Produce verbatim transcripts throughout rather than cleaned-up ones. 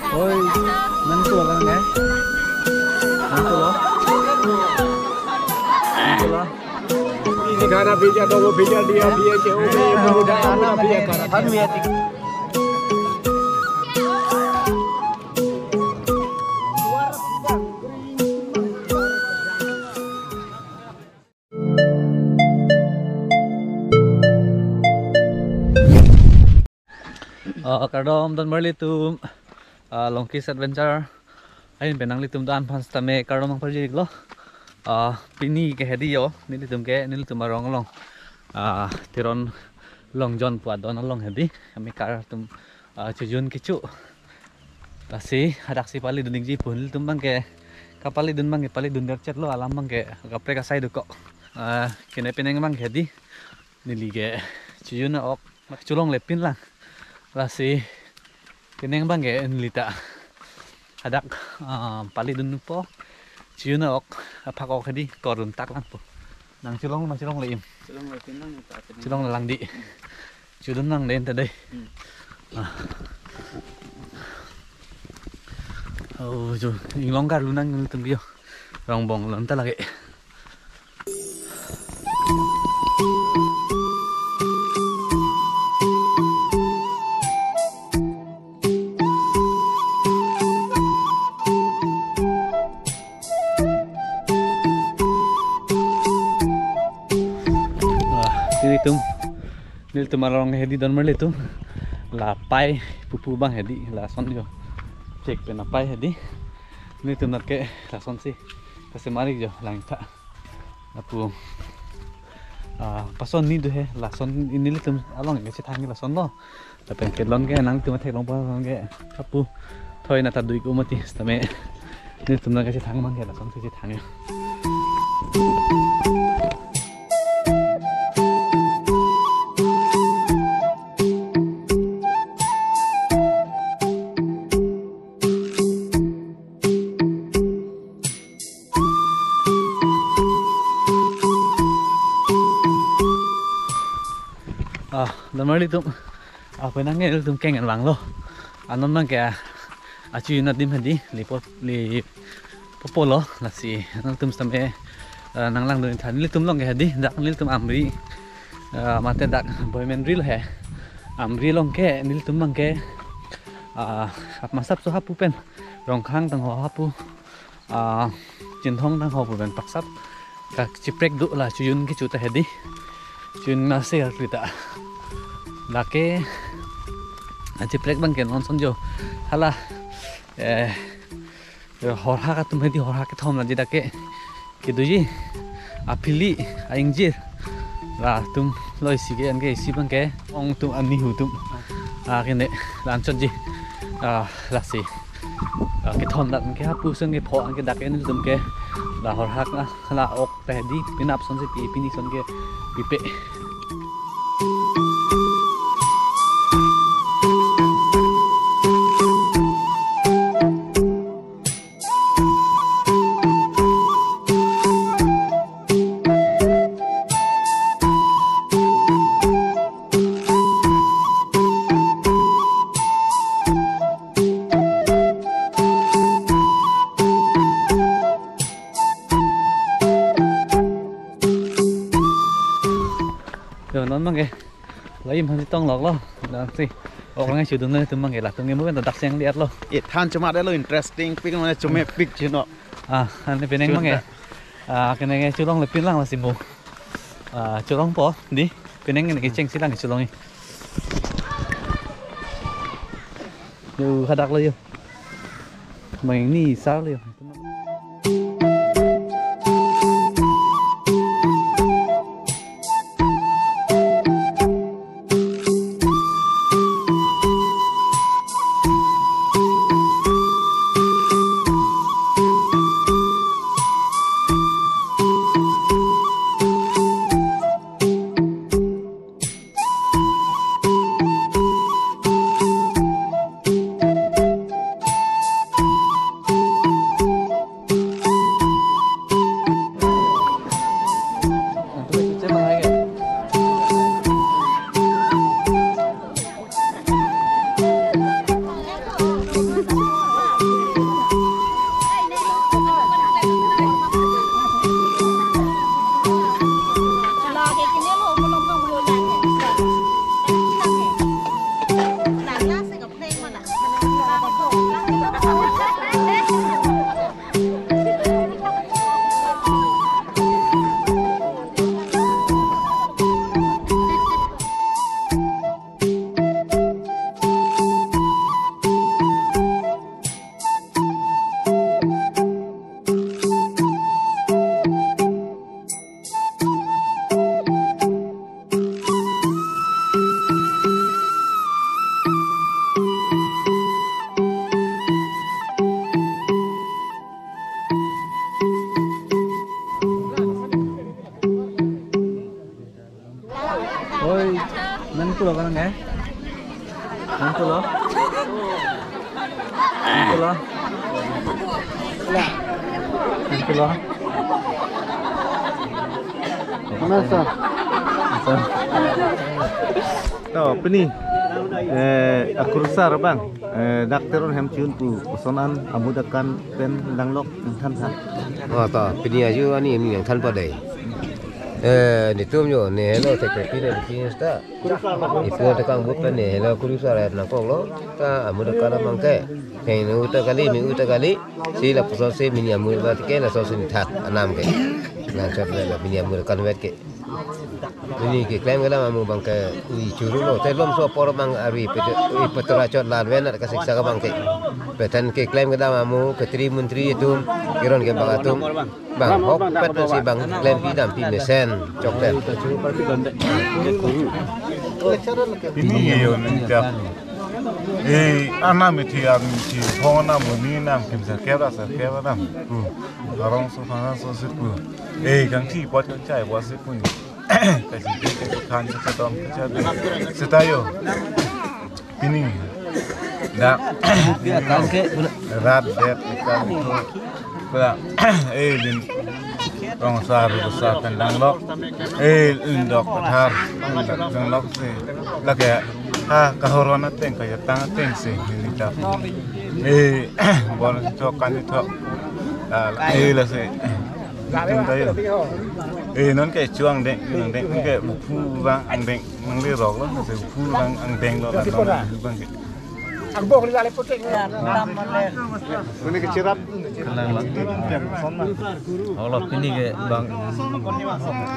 Oi, nangtulang eh? Nangtulang? Nangtulang? Ini karena bija dong, bija dia, bija jauh, bija muda, muda, bija karena. Oh, kardom don marli atum, ah, Longki's Adventure. Ahin pen nanglitum do-an aphan sitame kardom nangpajir-iklo. Ah, pini ke hedi yo, nelitum ke, nelitum arong along. Ah, Teron Long John pu adon along hedi. Kami kar atum, ah, chojun kecho. Lasi, hadak si palidun-ikji pu nelitum abang ke, kapalidun abang ke, palidun der chet lo, alam abang ke, kaprek asai dokok. Ah, kene penang abang ke hedi. Neli ke chojun ok, cholongle pinlang. Lasi kenang abang ke neli ta hadak, ah, palidunpo. Chojun ok, aphak ok hedi, korun tak langpo. Nang cholong, nang cholongle im. Cholongle pinlang ta, cholongle lang di. Chodun lang den ta dei. Hmm. Ah. Oh, jo, inglong karlu nangtum ke yo. Rongbong lon ta lake. Ah, nelitum, nelitum arong hedi don marli atum. La pai pupu abang hedi, lason jo. Chek pen apai hedi. Nelitum nat ke lasonsi kasemar-ik jo langtha. Lapu, ah, pason ni do he, lason nelitum along ke chethang lason lo. Lapen kelong ke nangtum theklongpo along ke, lapu thoi na ta do-ik umati sitame. Nelitum nat ke chethang abang ke lasonsi chethang yo. Ah, don marli atum. Ah, penang nelitum keng an vanglo. Anon abang ke, ah, achojun adim hedi, lipo, lipopo lo, lasi nangtum sitame, ah, nanglangdun tha nelitum along ke hedi, dak nelitum Amri, ah, mate dak Boymen Ril he. Amri along ke, nelitum abang ke, ah, ap masap so hapu pen, Rongkhang tangho hapu, ah, Chinthong tangho pu pen paksap kachiprek do, la chojun kecho ta hedi. Chojun nasi arklita. Lake, ah, chiprek abang ke non son jo. Hala, eh, horhak atum hedi, horhak kethom laji dak ke. Kedoji, aphili, a-ingjir. Latum lo isi ke, anke isi abang ke, ong atum, anihu atum. Ah, kene, la-anchotji. Ah, lasi. Ah, kethom dak ke hapu ason ke pho, anke dak ke nelitum ke. La horhak na, la ok ta hedi, penap ason si pi, pini ason ke pipe. Yo, non abang ke. La im aphan si tonglok lo. Lasi. Ok lang chodun nangtum abang ke, latum ke mo pen ta dak seng liat lo. E than chomar lo, interesting pik mane chomepik chino. Ah, ane penang abang ke. Chuna. Ah, kene ke cholongle pinlang lasi mo. Ah, cholongpo, di. Penang ke chengsi lang cholong-i. Yo, hadak lo yo. Mangni sar lo yo. Lo. Thank you, lo. Mana, sir? Sir. To, pini, eh, akurusar abang, eh, dak Teron hem chun pu koson an amud akan pen langlok nangthan tha. Oh, to, pini ajo ani nangthan pa dei. Eh, netum jo, ne helo, secretary ne, pini sta. Ipo tekang but pen ne helo kurusar nangkoklo, ta amud akan abang ke. Heng nu ta kali, mi uta kali, si lapuson si pini amud abang ke, laso si nithat anam ke. Nangchot le la pini amud akan vet ke. Pini keklem kedam amu abang ke ui churu lo, te lom so apor abang ari pet-, ui petra chot lan ven at kasik saka abang ke. Pethan keklem kedam amu ketri menteri atum, kiron ke bang atum. Bang, hok pet si bang klempi dampi mesen choktel. Pini yo ni jap. Eh, anam ithi, anam ithi, phong anam, ni anam, kimsa kera sa kera anam. Hmm. Arong so phana so sitpu. Eh, kangthi pot kangchai pot sitpu ni. Kasi ke ke khan ke tom ke chadu. Sita yo. Pini. Dak. Rat det ikan itu. Pula, eh, lin rong sar, sar pen langlok. Eh, lin dok pathar, lin dok langlok si. Lake, ha, kahoron ateng, kajatang ateng si, lin tap. Eh, bol chok kan itu. Ah, eh, lasi. Tung tayo. Eh, non ke chuang deng, chuang deng, ke buphu bang, ang deng, nang le rok lo, se buphu bang, ang deng lo, bang ke. Agbok li lale putik. Ini kecirap. Kelang lang. Olo pini ke bang,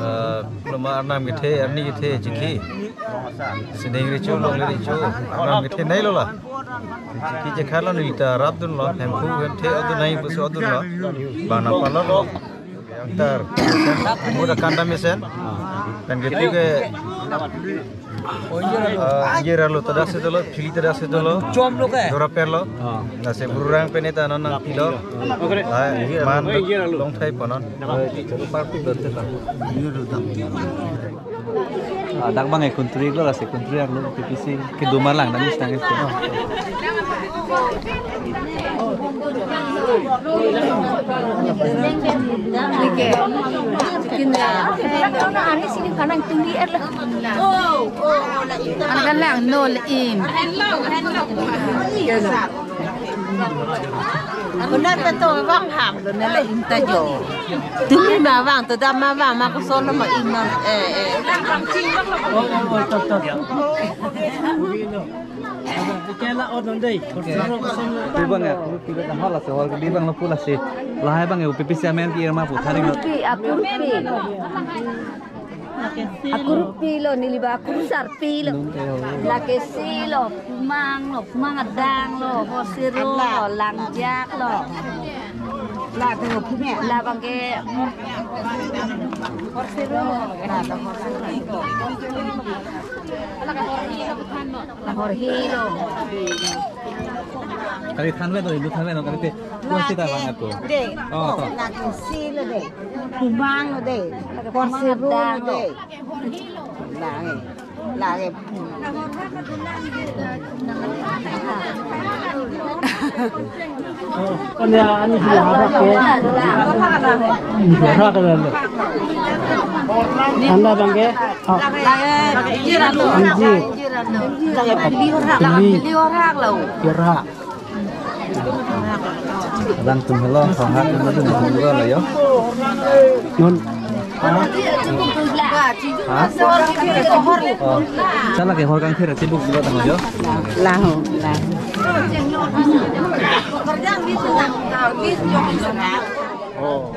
eh, loma arnam kethe, arni kethe, chikhi. Sedeng recho, long recho, arnam kethe nai lo la. Chikhi chekha lo neli ta rap dun lo, hemphu, hemthe, adun nai, pusi adun lo. Bang nangpalo lo. Tar. Muda kanda mesen. Pen gitu ke. Eh, jera lo, tada se dolo, phili tada se dolo. Chom lo ke? Dora per lo. Ah. Lasi bururang pen ta non nangpilo. Oke. Lai, man long thai ponon. Ah, dak bang e kuntri lo, lasi kuntri lo, P P C. Keduma lang, nangis nangis. Ang galang nol im. Benar betul bang ham, benar lah inta jo. Tumi ma bang, tu dam ma bang, ma koson ma im ma, eh, eh. Kela odon dei. Di bang ya, kurupi bang hala se hor di bang lo pula se. Lahai bang ya, P P C amen pi irma pu tharing lo. Kurupi, ah, kurupi. Ah, kurupi lo, neli ba kurusarpi lo. Lake si lo, pumang lo, pumang adang lo, hosiro lo, langjak lo. La bang ke. Hosiro. Lahor hilo. Kali thanve to, ilu thanve no, kali te. Kuan sita bang aku. De. Oh, to. Lake si lo de. Kumang lo de. Porsi ru lo de. Lake. Lake. Kanya ani si hara ke. Hara ke lalu. Anda bang ke? Oh. Anji. Pili. Pili. Pili. Adang tum helo, honghat na dum honglo lo yo. Nun. Ha? Ha? Oh. Chala ke hor kangthir chibuk lo tang yo. Laho, laho. Oh.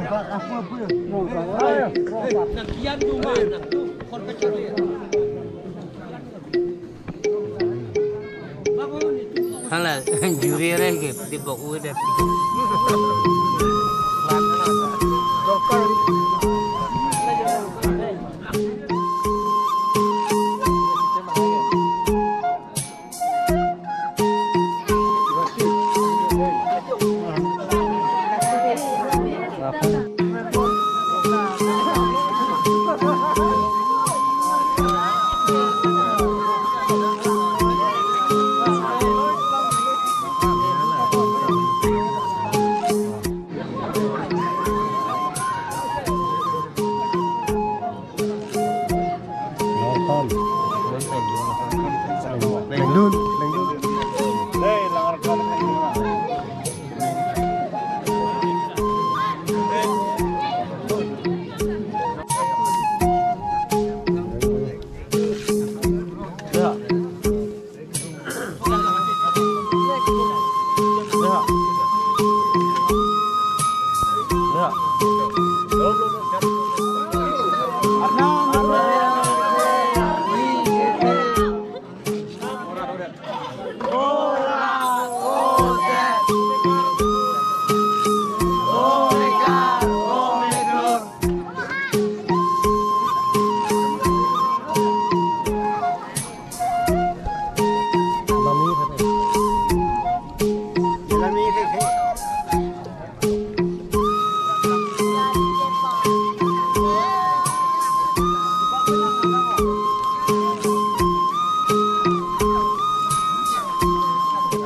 Hala, juri areng ke, di bok udah.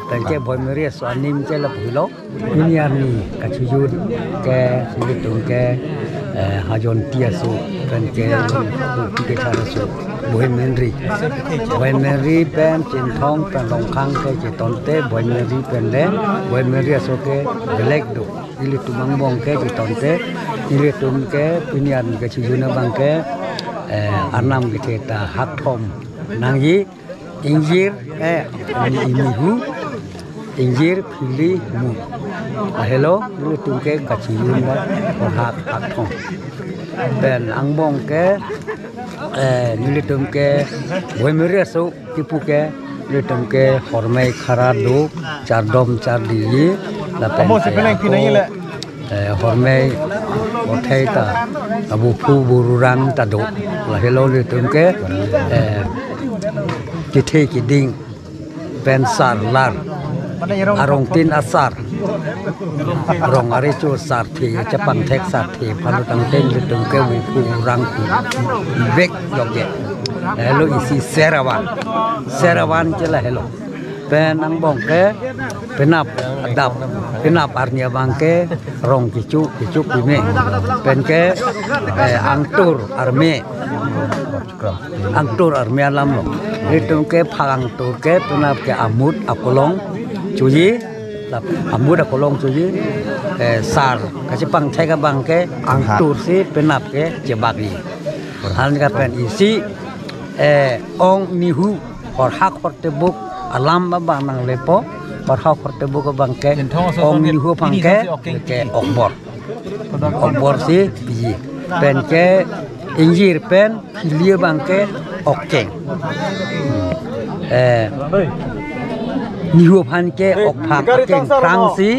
Tangke Bhoi Meri aso anim ke lapu lo. Pini arni kachijun ke, nelitum ke, eh, Hajonti aso, pen ke, Bukti Kechar aso, Bhoi Meri. Bhoi Meri pen Chinthong pen Rongkhang ke chetonte, Bhoi Meri pen le, Bhoi Meri aso ke belek do. Nelitum angbong ke chetonte, nelitum ke pini arni kachijun abang ke, eh, arnam kethe ta hakthom nangji, ingjir, eh, ini, ini hu, ingjir, phili, mut. Lahelo, nelitum ke kachijun ba, hor hak, hakthom. Pen angbong ke, eh, nelitum ke, Bhoi Meri aso, kipu ke, nelitum ke, hormei khara do, chardom chardi, lapen ke ako, eh, hormei othai ta, abu phu bururang ta do. Lahelo nelitum ke, eh, kethe keding pen sar lar. Arong tin asar. Rong arecho sar the, chepangthek sar the, phalu tangte nelitum ke abu phu bururang pu. Bek jokje. Lahelo isi seravan. Seravan che lahelo. Pen angbong ke penap adap, penap arni abang ke rong kecho, kecho pime. Pen ke, eh, angtur arme. Angtur arme alam lo. Nelitum ke phak angtur ke penap ke amut akolong choji. Lap-, amut akolong choji. Eh, sar. Kachepangthek abang ke angtur si penap ke chebakji. Anke pen isi, eh, ong nihu. Hor hak hor tebuk alam abang nanglepo, hor hak hor tebuk abang ke, Chinthong aso ong nihu abang ke, ke okbor. Okbor si piji. Pen ke ingjir pen phili abang ke okkeng. Eh, nihu aphan ke okphang, akeng phang si,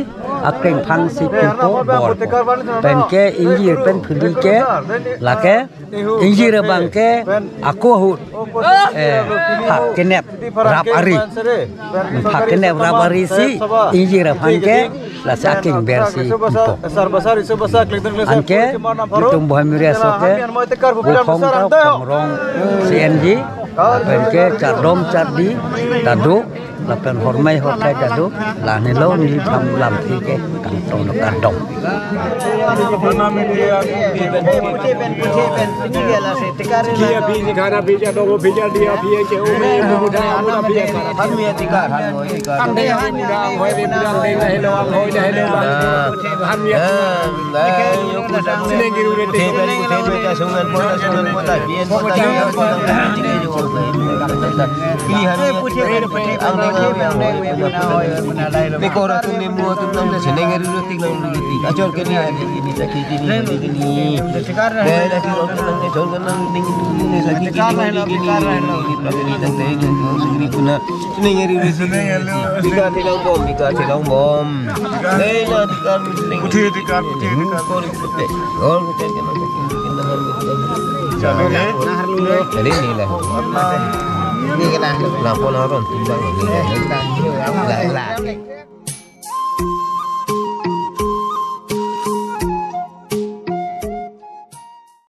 akeng phang si pipo bor. Pen ke ingjir pen phili ke, lake ingjir abang ke ako ahut, eh, phak kenep rap ari. Phak kenep rap ari si ingjir aphan ke lasi akeng ber si pipo. Anke nelitum Bhoi Meri aso ke, vo phong ta, phong rong, C N G, pen ke chardom chardi ta do. Lapen hormei horthai ta do, la nelo neli tham lamthe ke kangtong kardom. Kia biji, kana biji, dogo biji, dia biji, ke umi, muda, muda biji, kana. Han mi adhikar, han mi adhikar. Pilihan. Ang nang ang ang ang ang. Pekor atum, memu atum nang da seneng ari rutik nang rutik. Achor kini hari ini, sakit kini hari ini. Dai lagi orang nang da chor nang ning ini, sakit kini hari ini. Ini pakai ni tang tang ini kuna. Seneng ari rutik. Bika tilang bom, bika tilang bom. Dai na dikar seneng. Putih dikar, putih dikar. Kor itu pe. Kor itu kan. Nahar lu. Jadi inilah. Ini kena. Lapor lapor timbang ini. Lah, lah.